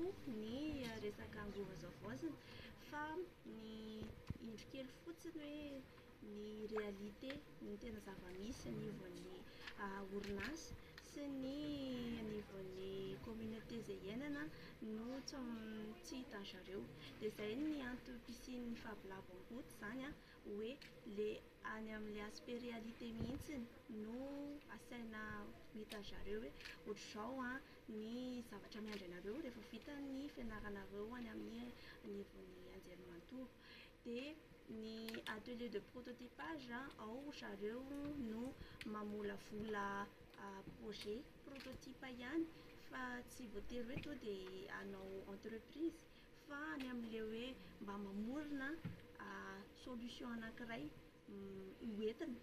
koa ny resaka angovo azo havaozina fa ny indro kely fotsiny hoe ny réalité, ny tena zava-misy anivon'ny orinasa sy ny anivon'ny communauté izay iainana no tsy hitan-dry zareo. Dia izay ny antom-pisian'ny Fab Lab en route izany an, hoe le any amin'ilay aspect réalité mihitsy no asaina ho hitan-dry zareo hoe ohatr'izao an ny zavatra miandry anareo rehefa vita ny fianaranareo any amin'ny anivon'ny anjerimanontolo. Dia ny atelier de prototypage ao zareo no mamolavola projet prototype ihany fa tsy voatery hoe to dia hanao entreprise fa any amin'ilay hoe mba mamorona solution anankiray hoentina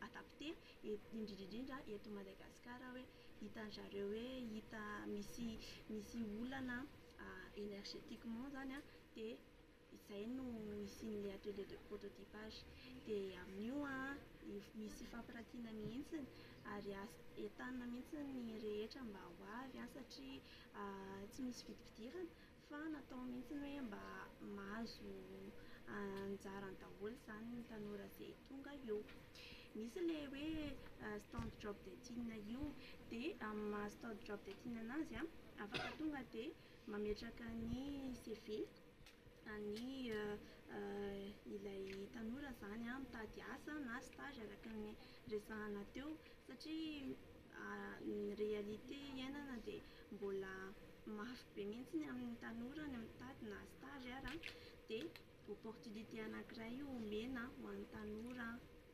adapté indrindra indrindra eto Madagasikara hoe hitan-dry zareo hoe hita misy olana énergétiquement zany an, dia izay no hisian'ilay atelier de prototypage. Dia amin'io an misy fampiratiana mihitsy ary entanina mihitsy ny rehetra mba ho avy an satria tsy misy vidim-pidirana fa natao mihitsy hoe mba mahazo anjarany daholo izany ny tanora izay tonga eo. Misy ilay hoe stand job dating io, dia amin'ny maha stand job dating anazy an, afaka tonga dia mametraka ny CV ny ilay tanora zany an mitady asa na stage araka ny resahana teo satria ny réalité iainana dia mbola mafy be mihitsy ny amin'ny tanora ny mitady na stage ary dia opportunité anankiray io omena ho an'ny tanora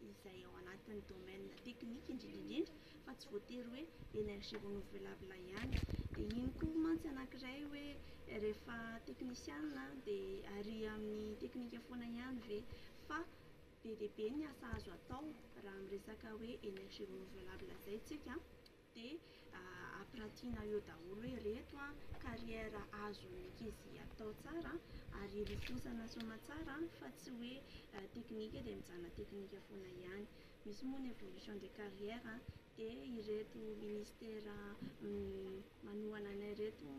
izay ao anatin'ny domaine technique indrindra indrindra fa tsy voatery hoe énergie renouvelable ihany. Dia iny koa mantsy anankiray hoe rehefa technicien dia ary amin'ny teknika foana ihany ve, fa be dia be ny asa azo atao raha miresaka hoe énergie renouvelable zay tsika, dia ampiratiana eo daholo hoe reto a carrière azon'ny ankizy atao tsara ary rofosana soamantsara fa tsy hoe teknika dia mijanona teknika foana ihany. Misy moa ny évolution de carrière, dia ireto ministera manohana anay ireto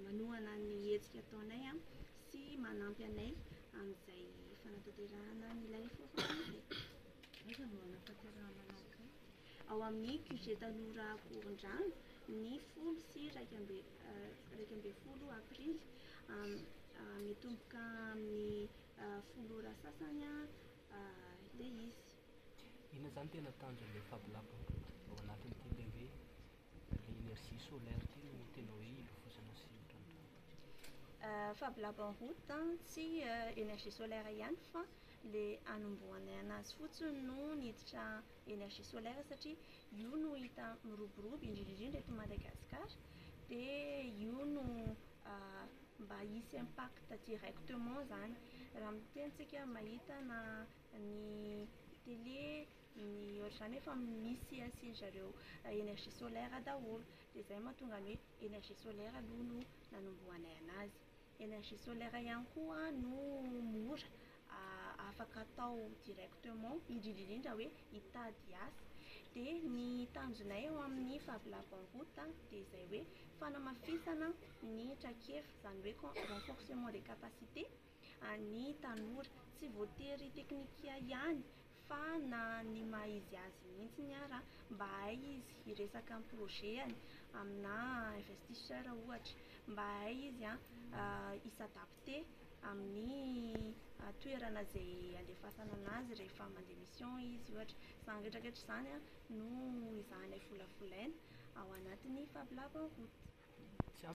manohana ny hetsika ataonay sy manampy anay amin'izay fanatanterahana an'ilay forum izay. Aiza no hanatanterahana anazy? Ao amin'ny QG Tanora Ankorondrano ny 10 sy 11 aprily, mitomboka amin'ny 10 ora sasany ilay izy. Inona zany tena tanjon'ilay Fab Lab ao anatin'ity le hoe le énergie solaire ty no tena hoe ilofosana sy ohatran'izany? Fab Lab en route tsy énergie solaire ihany fa le anombohanay anazy fotsiny no niditra énergie solaire satria io no hita miroborobo indrindra indrindra eto Madagasikara, dia io no mba hisy impact directement zany raha miteny tsika mahita na ny télé ny ohatr'izany efa misy asian-jareo énergie solaire daholo, dia izay mahatonga ny hoe énergie solaire aloha no nanombohanay anazy. Énergie solaire ihany koa no mora afaka atao directement indrindra indrindra hoe hitady asa. Dia ny tanjonay ao amin'ny Fab Lab en route dia izay hoe fanamafisana ny traikefa, izany hoe renforcement des capacités ny tanora, tsy voatery teknika ihany fa na ny maha izy azy mihitsy ara mba hahay izy hiresaka amin'ny projet-ny amina investisseur ohatra, mba hahay izy hi-s'adapter amin'ny toerana izay andefasana anazy rehefa mandeha mission izy ohatra. Izany rehetra rehetra izany no ezahanay volavolaina ao anatin'ny Fab Lab en route.